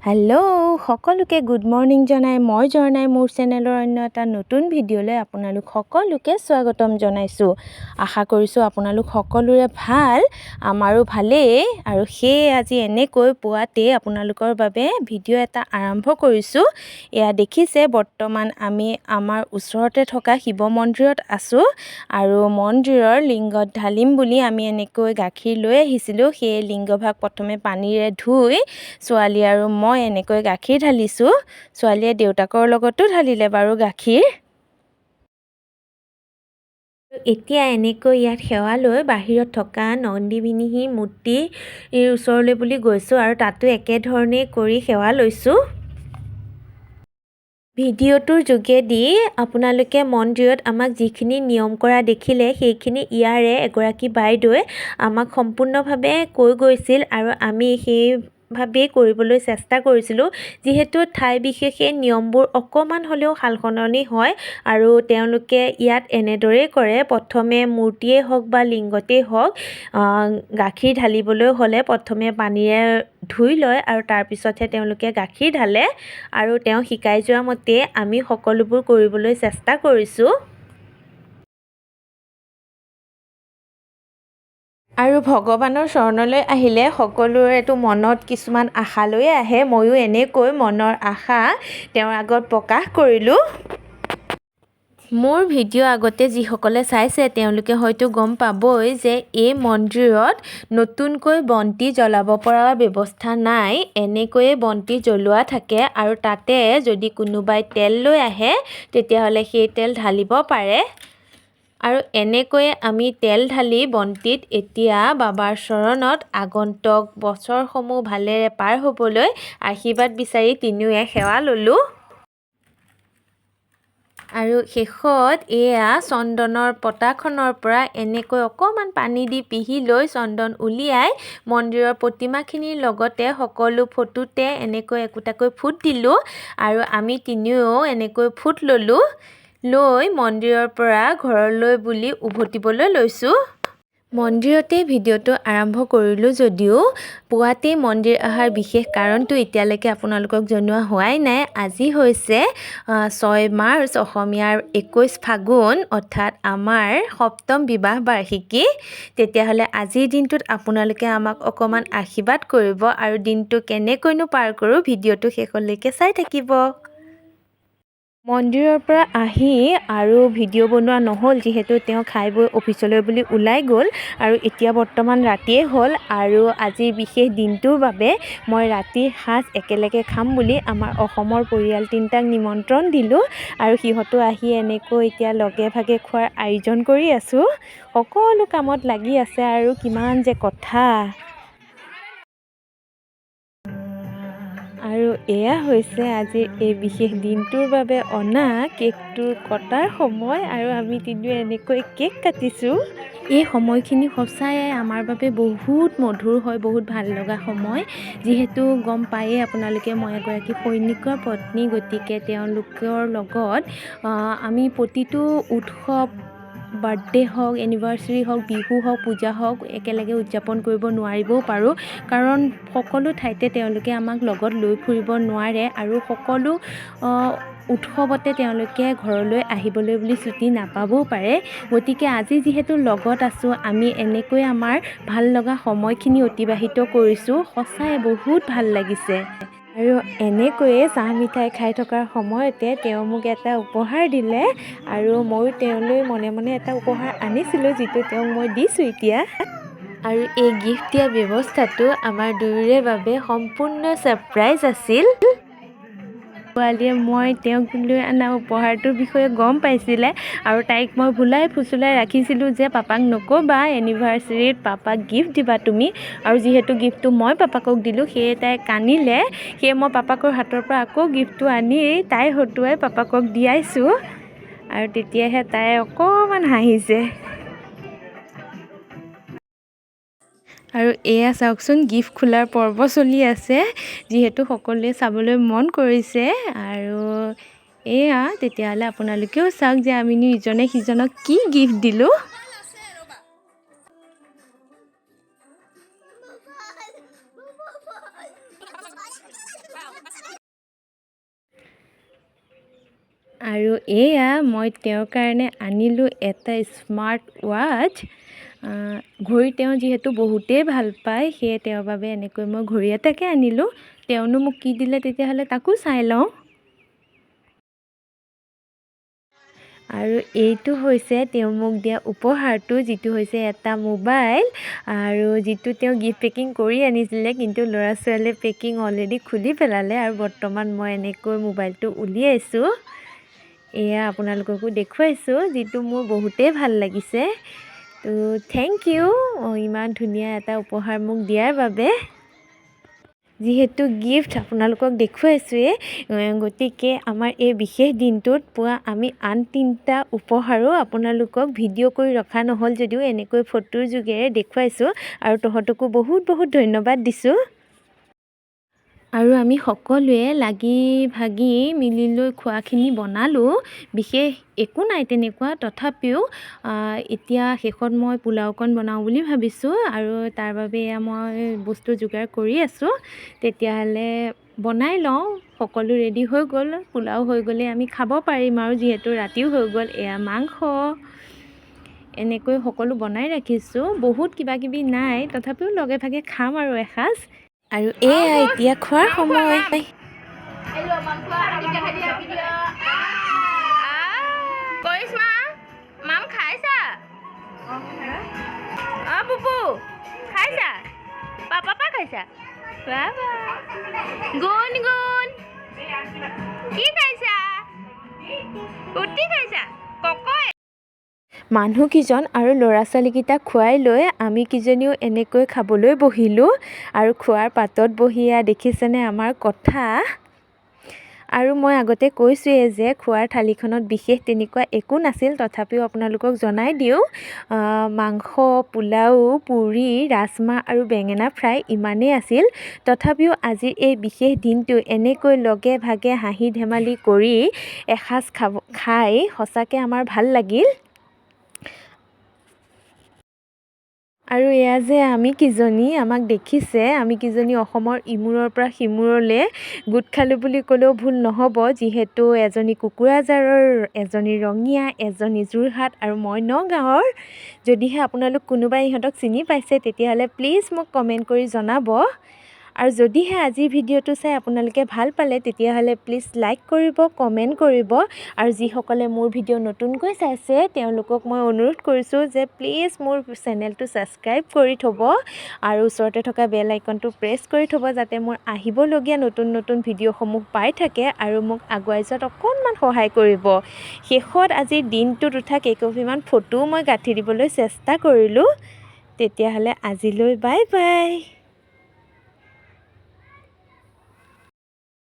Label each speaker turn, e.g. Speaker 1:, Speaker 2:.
Speaker 1: Hello' সকলোকে good morning জনাই মই জৰ্ণাই মোৰ চেনেলৰ অন্য এটা নতুন ভিডিঅ'লৈ আপোনালোক সকলোকে স্বাগতম জনাইছোঁ। আশা কৰিছোঁ আপোনালোক সকলোৰে ভাল, আমাৰো ভালেই। আৰু সেয়ে আজি এনেকৈ পুৱাতেই আপোনালোকৰ বাবে ভিডিঅ' এটা আৰম্ভ কৰিছোঁ। এয়া দেখিছে, বৰ্তমান আমি আমাৰ ওচৰতে থকা শিৱ মন্দিৰত আছোঁ আৰু মন্দিৰৰ লিংগত ঢালিম বুলি আমি এনেকৈ গাখীৰ লৈ আহিছিলোঁ। সেই লিংগভাগ প্ৰথমে পানীৰে ধুই ছোৱালী আৰু মই এনেকৈ গাখীৰ ঢালিছোঁ। ছোৱালীয়ে দেউতাকৰ লগতো ঢালিলে বাৰু গাখীৰ। এতিয়া এনেকৈ ইয়াত সেৱা লৈ বাহিৰত থকা নন্দী ভিনীহিৰ মূৰ্তিৰ ওচৰলৈ বুলি গৈছোঁ আৰু তাতো একেধৰণেই কৰি সেৱা লৈছোঁ। ভিডিঅ'টোৰ যোগেদি আপোনালোকে মন্দিৰত আমাক যিখিনি নিয়ম কৰা দেখিলে, সেইখিনি ইয়াৰে এগৰাকী বাইদেৱে আমাক সম্পূৰ্ণভাৱে কৈ গৈছিল আৰু আমি সেইভাৱেই কৰিবলৈ চেষ্টা কৰিছিলোঁ। যিহেতু ঠাই বিশেষে নিয়মবোৰ অকণমান হ'লেও সাল সলনি হয় আৰু তেওঁলোকে ইয়াত এনেদৰেই কৰে। প্ৰথমে মূৰ্তিয়েই হওক বা লিংগতেই হওক, গাখীৰ ঢালিবলৈ হ'লে প্ৰথমে পানীৰে ধুই লয় আৰু তাৰপিছতহে তেওঁলোকে গাখীৰ ঢালে। আৰু তেওঁ শিকাই যোৱা মতে আমি সকলোবোৰ কৰিবলৈ চেষ্টা কৰিছোঁ। আৰু ভগৱানৰ চৰণলৈ আহিলে সকলোৰেতো মনত কিছুমান আশা লৈয়ে আহে। ময়ো এনেকৈ মনৰ আশা তেওঁৰ আগত প্ৰকাশ কৰিলোঁ। মোৰ ভিডিঅ' আগতে যিসকলে চাইছে, তেওঁলোকে হয়তো গম পাবই যে এই মন্দিৰত নতুনকৈ বন্তি জ্বলাব পৰা ব্যৱস্থা নাই। এনেকৈয়ে বন্তি জ্বলোৱা থাকে আৰু তাতে যদি কোনোবাই তেল লৈ আহে, তেতিয়াহ'লে সেই তেল ঢালিব পাৰে। আৰু এনেকৈয়ে আমি তেল ঢালি বন্তিত এতিয়া বাবাৰ চৰণত আগন্তুক বছৰসমূহ ভালেৰে পাৰ হ'বলৈ আশীৰ্বাদ বিচাৰি তিনিওৱে সেৱা ল'লোঁ। আৰু শেষত এয়া চন্দনৰ পতাখনৰ পৰা এনেকৈ অকণমান পানী দি পিহি লৈ চন্দন উলিয়াই মন্দিৰৰ প্ৰতিমাখিনিৰ লগতে সকলো ফটোতে এনেকৈ একোটাকৈ ফুট দিলোঁ আৰু আমি তিনিও এনেকৈ ফুট ল'লোঁ। লৈ মন্দিৰৰ পৰা ঘৰলৈ বুলি উভতিবলৈ লৈছোঁ। মন্দিৰতেই ভিডিঅ'টো আৰম্ভ কৰিলোঁ যদিও পুৱাতেই মন্দিৰ অহাৰ বিশেষ কাৰণটো এতিয়ালৈকে আপোনালোকক জনোৱা হোৱাই নাই। আজি হৈছে 6 মাৰ্চ, অসমীয়াৰ 21 ফাগুন, অৰ্থাৎ আমাৰ সপ্তম বিবাহ বাৰ্ষিকী। তেতিয়াহ'লে আজিৰ দিনটোত আপোনালোকে আমাক অকণমান আশীৰ্বাদ কৰিব আৰু দিনটো কেনেকৈনো পাৰ কৰোঁ, ভিডিঅ'টো শেষলৈকে চাই থাকিব। মন্দিৰৰ পৰা আহি আৰু ভিডিঅ' বনোৱা নহ'ল, যিহেতু তেওঁ খাই বৈ অফিচলৈ বুলি ওলাই গ'ল আৰু এতিয়া বৰ্তমান ৰাতিয়ে হ'ল। আৰু আজিৰ বিশেষ দিনটোৰ বাবে মই ৰাতিৰ সাঁজ একেলগে খাম বুলি আমাৰ অসমৰ পৰিয়াল তিনিটাক নিমন্ত্ৰণ দিলোঁ আৰু সিহঁতো আহি এনেকৈ এতিয়া লগে ভাগে খোৱাৰ আয়োজন কৰি আছোঁ। সকলো কামত লাগি আছে আৰু কিমান যে কথা। আৰু এয়া হৈছে আজিৰ এই বিশেষ দিনটোৰ বাবে অনা কেকটোৰ কটাৰ সময় আৰু আমি তিনিও এনেকৈ কেক কাটিছোঁ। এই সময়খিনি সঁচাই আমাৰ বাবে বহুত মধুৰ হয়, বহুত ভাল লগা সময়। যিহেতু গম পায়েই আপোনালোকে, মই এগৰাকী সৈনিকৰ পত্নী। গতিকে তেওঁলোকৰ লগত আমি প্ৰতিটো উৎসৱ, বাৰ্থডে হওক, এনিভাৰ্চাৰী হওক, বিহু হওক, পূজা হওক, একেলগে উদযাপন কৰিব নোৱাৰিবও পাৰোঁ। কাৰণ সকলো ঠাইতে তেওঁলোকে আমাক লগত লৈ ফুৰিব নোৱাৰে আৰু সকলো উৎসৱতে তেওঁলোকে ঘৰলৈ আহিবলৈ বুলি ছুটি নাপাবও পাৰে। গতিকে আজি যিহেতু লগত আছোঁ, আমি এনেকৈ আমাৰ ভাল লগা সময়খিনি অতিবাহিত কৰিছোঁ। সঁচাই বহুত ভাল লাগিছে। আৰু এনেকৈয়ে চাহ মিঠাই খাই থকাৰ সময়তে তেওঁ মোক এটা উপহাৰ দিলে আৰু ময়ো তেওঁলৈ মনে মনে এটা উপহাৰ আনিছিলোঁ, যিটো তেওঁক মই দিছোঁ এতিয়া। আৰু এই গিফ্ট দিয়া ব্যৱস্থাটো আমাৰ দুয়োৰে বাবে সম্পূৰ্ণ ছাৰপ্ৰাইজ আছিল। ছোৱালীয়ে মই তেওঁক লৈ অনা উপহাৰটোৰ বিষয়ে গম পাইছিলে আৰু তাইক মই ভুলাই ফুচুলাই ৰাখিছিলোঁ যে পাপাক নক'বা, এনিভাৰ্চাৰীত পাপাক গিফ্ট দিবা তুমি। আৰু যিহেতু গিফ্টটো মই পাপাকক দিলোঁ, সেয়ে তাই কান্দিলে। সেয়ে মই পাপাকৰ হাতৰ পৰা আকৌ গিফ্টটো আনি তাইৰ হতুৱাই পাপাকক দিয়াইছোঁ আৰু তেতিয়াহে তাই অকণমান হাঁহিছে। আৰু এয়া চাওকচোন, গিফ্ট খোলাৰ পৰ্ব চলি আছে, যিহেতু সকলোৱে চাবলৈ মন কৰিছে। আৰু এয়া তেতিয়াহ'লে আপোনালোকেও চাওক যে আমি ইজনে সিজনক কি গিফ্ট দিলোঁ। আৰু এয়া মই তেওঁৰ কাৰণে আনিলোঁ এটা স্মাৰ্ট ৱাচ। ঘড়ী তেওঁ যিহেতু বহুতেই ভাল পায়, সেয়ে তেওঁৰ বাবে এনেকৈ মই ঘড়ী এটাকে আনিলোঁ। তেওঁনো মোক কি দিলে তেতিয়াহ'লে তাকো চাই লওঁ। আৰু এইটো হৈছে তেওঁ মোক দিয়া উপহাৰটো, যিটো হৈছে এটা মোবাইল, আৰু যিটো তেওঁ গিফ্ট পেকিং কৰি আনিছিলে, কিন্তু ল'ৰা ছোৱালীয়ে পেকিং অলৰেডি খুলি পেলালে। আৰু বৰ্তমান মই এনেকৈ মোবাইলটো উলিয়াইছোঁ, এয়া আপোনালোককো দেখুৱাইছোঁ, যিটো মোৰ বহুতেই ভাল লাগিছে। তো thank U ইমান ধুনীয়া এটা উপহাৰ মোক দিয়াৰ বাবে। যিহেতু গিফ্ট আপোনালোকক দেখুৱাইছোঁৱেই, গতিকে আমাৰ এই বিশেষ দিনটোত পোৱা আমি আন তিনিটা উপহাৰো আপোনালোকক ভিডিঅ' কৰি ৰখা নহ'ল যদিও এনেকৈ ফটোৰ যোগেৰে দেখুৱাইছোঁ, আৰু তহঁতকো বহুত বহুত ধন্যবাদ দিছোঁ। আৰু আমি সকলোৱে লাগি ভাগি মিলি লৈ খোৱাখিনি বনালোঁ, বিশেষ একো নাই তেনেকুৱা, তথাপিও এতিয়া শেষত মই পোলাওকণ বনাওঁ বুলি ভাবিছোঁ, আৰু তাৰ বাবে এয়া মই বস্তু যোগাৰ কৰি আছোঁ। তেতিয়াহ'লে বনাই লওঁ, সকলো ৰেডি হৈ গ'ল, পোলাও হৈ গ'লে আমি খাব পাৰিম আৰু, যিহেতু ৰাতিও হৈ গ'ল। এয়া মাংস এনেকৈ সকলো বনাই ৰাখিছোঁ, বহুত কিবা কিবি নাই, তথাপিও লগে ভাগে খাম আৰু এসাঁজ। আৰু এয়া এতিয়া খোৱাৰ সময়।
Speaker 2: মাম খাইছা? অ পুপু খাইছা? পাপা খাইছা? বাবা গুণ গুণ কি খাইছা? ৰুটি খাইছা? ককয়
Speaker 1: মানুহকেইজন আৰু ল'ৰা ছোৱালীকেইটাক খুৱাই লৈ আমি কেইজনীও এনেকৈ খাবলৈ বহিলোঁ। আৰু খোৱাৰ পাতত বহি এয়া দেখিছেনে আমাৰ কথা। আৰু মই আগতে কৈছোঁৱেই যে খোৱাৰ থালিখনত বিশেষ তেনেকুৱা একো নাছিল, তথাপিও আপোনালোকক জনাই দিওঁ, মাংস, পোলাও, পুৰি, ৰাজমাহ আৰু বেঙেনা ফ্ৰাই ইমানেই আছিল। তথাপিও আজিৰ এই বিশেষ দিনটো এনেকৈ লগে ভাগে হাঁহি ধেমালি কৰি এসাঁজ খাই সঁচাকৈ আমাৰ ভাল লাগিল। আৰু এয়া যে আমি কিজনী, আমাক দেখিছে, আমি কিজনী অসমৰ ইমূৰৰ পৰা সিমূৰলৈ গোট খালোঁ বুলি ক'লেও ভুল নহ'ব, যিহেতু এজনী কোকৰাঝাৰৰ, এজনী ৰঙিয়া, এজনী যোৰহাট আৰু মই নগাঁৱৰ। যদিহে আপোনালোক কোনোবাই ইহঁতক চিনি পাইছে তেতিয়াহ'লে প্লিজ মোক কমেণ্ট কৰি জনাব। আৰু যদিহে আজিৰ ভিডিঅ'টো চাই আপোনালোকে ভাল পালে তেতিয়াহ'লে প্লিজ লাইক কৰিব, কমেণ্ট কৰিব। আৰু যিসকলে মোৰ ভিডিঅ' নতুনকৈ চাইছে তেওঁলোকক মই অনুৰোধ কৰিছোঁ যে প্লিজ মোৰ চেনেলটো ছাবস্ক্ৰাইব কৰি থ'ব আৰু ওচৰতে থকা বেল আইকনটো প্ৰেছ কৰি থ'ব, যাতে মোৰ আহিবলগীয়া নতুন নতুন ভিডিঅ'সমূহ পাই থাকে আৰু মোক আগুৱাই যোৱাত অকণমান সহায় কৰিব। শেষত আজিৰ দিনটোত উঠা কেইকপিমান ফটোও মই গাঁঠি দিবলৈ চেষ্টা কৰিলোঁ। তেতিয়াহ'লে আজিলৈ বাই বাই।